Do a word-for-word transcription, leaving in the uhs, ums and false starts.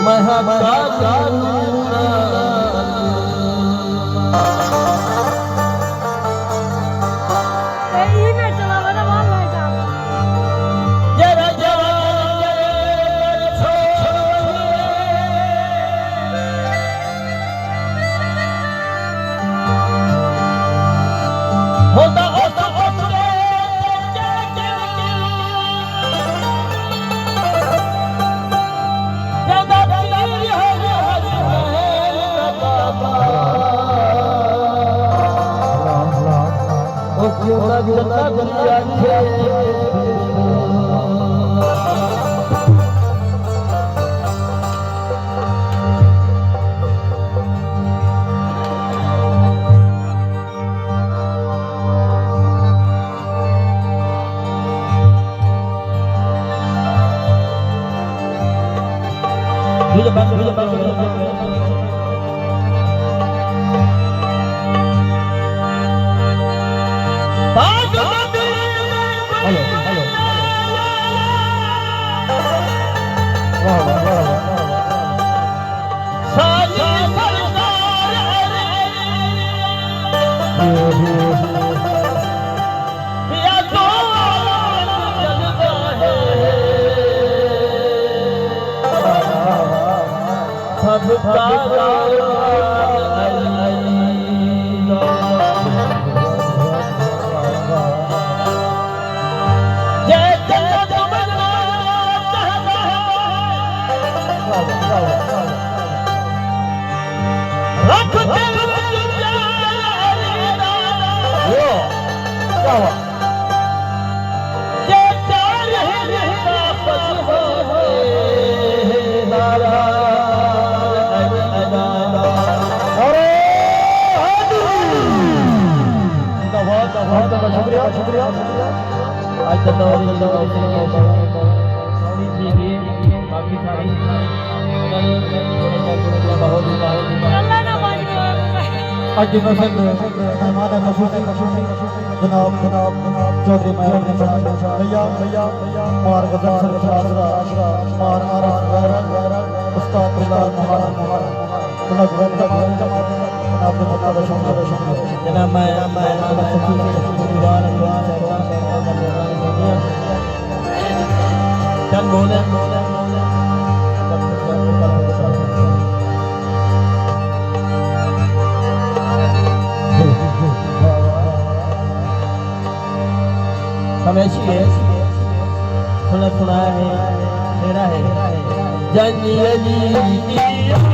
میں ہاں کاکا نور۔ اے ای میں چلاواں نا، وال میں جاواں۔ جیڑھا جوان ہوندا اس اتے چڑھ کے ویندا پیر ہر ہر محل دا بابا۔ او کیوں نہ جنت دی آکھے۔ ہیلو، ہیلو۔ واہ، واہ، واہ، واہ۔ ساجی سرکار علی۔ یا دو عالم جلوہ ہے۔ سب کا علی۔ جے جنت ونڄݨا چاہندے ہو۔ رکھ دل وچ پیار علی دا۔ واہ، کیا بات۔ جے پیار ہی دا پسند ہووے، نعرہ علی دا۔ نعرہ حیدری۔ زندہ باد، زندہ باد، شکریہ، شکریہ۔ اڄ دا دور ہی سوہݨی تھی ڳئی، باقی ساری کل تھوڑا جیہا، تھوڑا جیہا ماحول ہی ماحول ہی ماحول۔ اللہ نہ ونڄ۔ اڄ دے نشست دے مہمان خصوصی جناب، جناب، جناب چوہدری مہر النساء بھیا، بھیا، مار غزل سرفراز، مار آرام غیرت، استاد بلال مہار، مہار۔ انہاں کوں ویلکم، ویلکم، جناب دے موقع دا شکریہ، شکریہ۔ جناب، میں، میں، میں خصوصی شکریہ گزار ہاں، چند بولے۔ ہمیشی ہے، سݨا سݨایا ہے، جیڑھا ہے۔ جنی علی دی